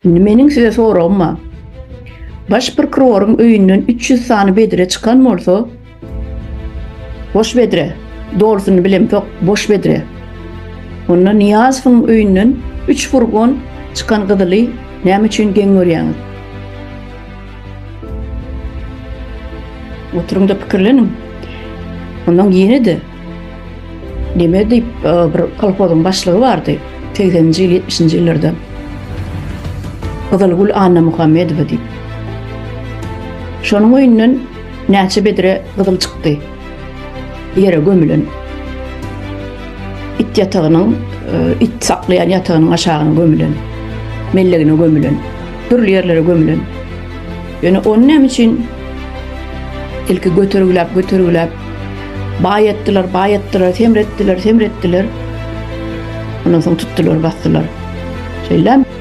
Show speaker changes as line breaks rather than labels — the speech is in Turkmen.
Indi meniň size soragym bar. Baş prokuroryň öýünden 300 sany bedre çykan bolsa, boş bedre, dolusyny bilemzok, boş bedre. Onda Nyýazowyň öýünden üç furgon çykan gyzyly näme üçin geň görýäňiz? Oturyň-da pikirleniň. Ondan ýene-de neme diýip e, bir kolhozyň başlygy bardy. 80-nji ýyl, 70-nji ýyllarda. Gyzylgül Annamuhammedowa diýip. Şonuň öýünden näçe bedre gyzyl çykdy. Ýere gömülen. It ýatagynyň, e, it saklaýan ýatagynyň aşagyna gömülen. Mellegine gömülen. Dürli ýerlere gömülen. Ýöne ony näme üçin ilki götergiläp, götergiläp baý etdiler, baý etdiler, semretdiler, semretdiler. Ondan soň tutdular, basdylar. Şeýle.